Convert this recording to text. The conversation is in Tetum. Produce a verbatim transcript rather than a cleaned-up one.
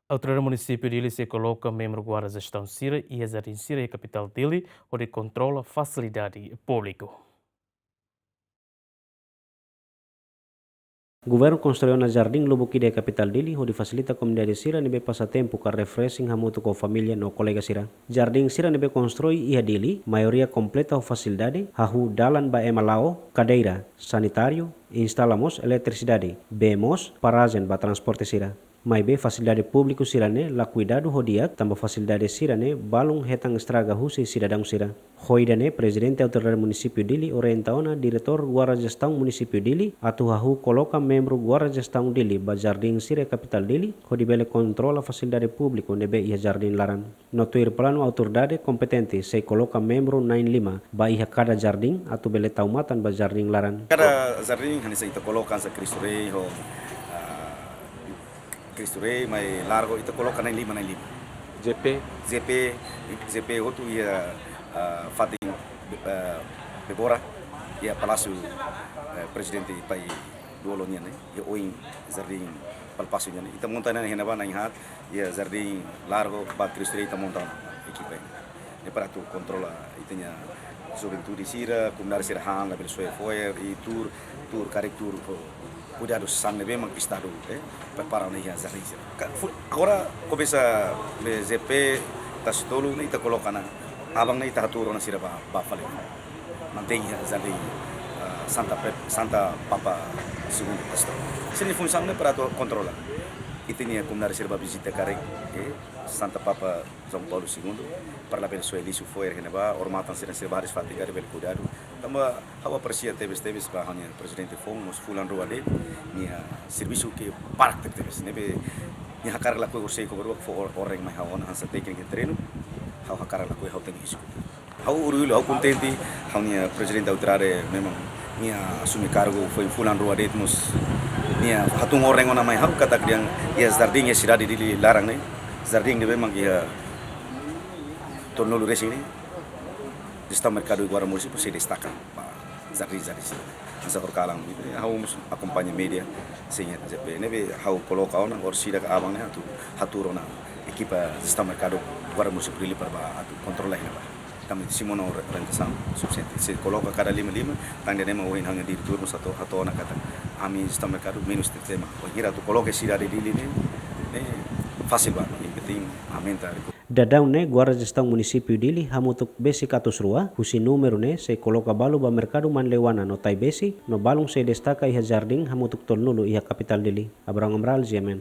Autoridade Munisípiu Dili sei koloka membru guarda jestaun sira iha jardín sira iha kapitál Dili, hodi kontrola fasilidade públiku. Governu konstrui ona jardín lubuk ida iha kapitál Dili, hodi fasilita komunidade sira ne'ebé pasa tempu ka refreshing hamutuk ho família no kolega sira. Jardín sira ne'ebé konstrui iha Dili, maioria kompleta ho fasilidade, hahú dalan ba ema la'o, kadeira, sanitáriu, instala mós eletrisidade, bee mós parajen ba transporte sira. Maibé fasilidade públiku sira-ne'e la kuidadu ho di'ak, tanba fasilidade sira-ne'e balun hetan estraga husi sidadaun sira. Ho ida-ne'e, Prezidente Autoridade Munisípiu Dili orienta ona Diretór Guarda Jestaun Munisípiu Dili atu hahú koloka membru Guarda Jestaun Dili ba jardín sira iha kapitál Dili, hodi bele kontrola fasilidade públiku ne'ebé iha jardín laran. No tuir planu, autoridade kompetente sei koloka membru na'in lima ba iha kada jardín atu bele tau matan ba jardín laran. Kada jardín hanesan ita koloka hanesan Cristo Rei ho, ah, Cristo Rei, mai largo ita koloka na'in lima, na'in lima. J P. J P, J P hotu iha, ah, fatin, ah, Bebora, iha Palásiu, eh, Prezidente Pai Lú-Olo nian ne'e, iha oin jardín Palásiu nian ne'e. Ita monta ona iha ne'ebá na'in haat, iha jardín largo ba Cristo Rei ita monta ona ekipa ne'e. Ne'e para atu kontrola ita-nia juventude sira, komunidade sira han, labele soe fo'er, i tuur, tuur karik tuur ho kuidadu sasán ne'ebé mak Estadu, eh, prepara ona iha jardín sira. Ka, fu-, agora komesa be J P Tasitolu ne'e ita koloka ona, aban ne'e ita hatuur ona sira ba, ba fali. Mantein iha jardín, ah, Santa Pe-, Santa Papa Segundu Tasitolu. Sira-nia funsaun ne'e para atu kontrola ita-nia komunidade sira ba vizita karik, eh, Santa Papa João Paulo Segundo, para labele soe lixu fo'er iha ne'ebá, odamatan sira, sira ba hariis-fatin karik bele kuidadu. Tanba ha'u apresia tebes-tebes ba ha'u-nia Prezidente foun, mós fulan rua de'it, nia servisu ke barak tebes-tebes. Ne'ebé nia hakarak lakohi horisehik, ha'u baru fó or-, orren mai ha'u ona hanesan tékniku treinu, ha'u hakarak lakohi ha'u tenke isu. Ha'u orgullu, ha'u kontente, ha'u-nia Prezidente Autoridade memang nia asume kargu foin fulan rua de'it mós. Nia hatún orren ona mai ha'u katak dehan iha jardín iha sidade Dili laran ne'e, jardín ne'ebé mak iha tolunulu resin ne'e, Jestaun Merkadu Guarda Munisípiu sei destaka ba jardín, jardín sira. Hanesan horikalan, eh, ha'u mós akompaña média, sei iha J P. Ne'ebé ha'u koloka ona, orsida ka aban ne'e atu, hatuur ona ekipa Jestaun Merkadu Guarda Munisípiu Dili para ba atu kontrola iha ne'ebá. Tanba simu ona ori-, orientasaun sufisiente. Sei koloka kada lima lima, tan ne'e mak ohin ha'u-nia diretór mós hato'o, hato'o ona katak ami Jestaun Merkadu menus tema. Bainhira atu koloka iha sidade Dili ne'e, ne'e fasil ba, yang penting aumenta. Daudaun ne'e, Guarda Jestaun Munisípiu Dili hamutuk besik atus rua, husi númeru ne'e sei koloka balu ba merkadu Manleuana no Taibesi, no balun sei destaka iha jardín hamutuk tolunulu iha kapitál Dili. Abraham Amaral, G M N.